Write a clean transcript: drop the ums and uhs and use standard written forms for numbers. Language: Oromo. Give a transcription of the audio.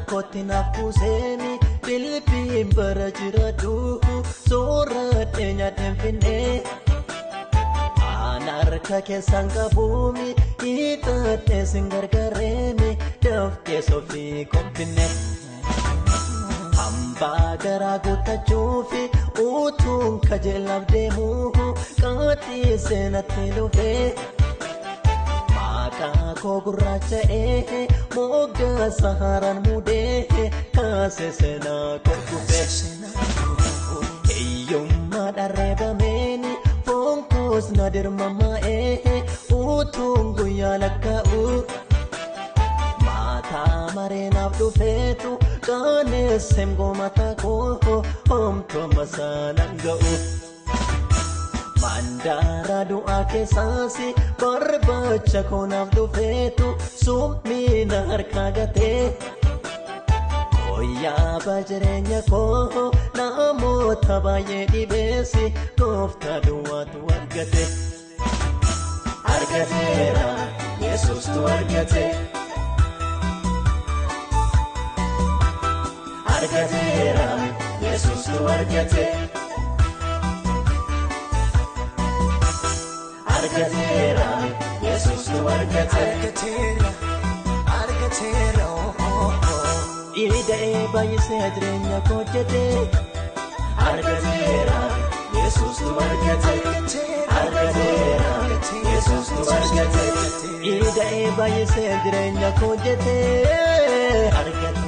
Kootti naaf kuuseemi dilbiin bara jiraadhu sooradhee nyaadheen finnee. Aan harka keessaan qabuumi hiixadhee sin gargaareemi dafqee sofii qophinne. Hambaa garaa guuttachuufi utuun kajeelaaf deemu qaaxii seenatti dhufee. Maqaa koo gurraacha'ee moggaa saharaan mudee kaase seenaa koo kufee. Hiyyummaa dharreebameen foon koos na dirmamaa'ee utuun guyyaa lakkaa'u. Maataa mareenaaf dhufeetu qaaneessem goomataa koo homtoo masaanaan ga'u. Mandaara du'aa keessaas barbaacha koonaaf dhufeetu summii na harkaa gatee. Qooyyaaba jireenya koo namoota baay'ee dhibeessi gooftaa duwwaatu argate. Argateera Yesuustu argate. Argateera Yesuustu argate. Argateera Yesuustu argate. Argateera, argateera, oh, oh, oh. Ida'ee baay'isee jireenya koo hojjete. Argateera Yesuustu argate. Argateera Yesuustu argate. Ida'ee baay'isee jireenya koo hojjete. Argateera.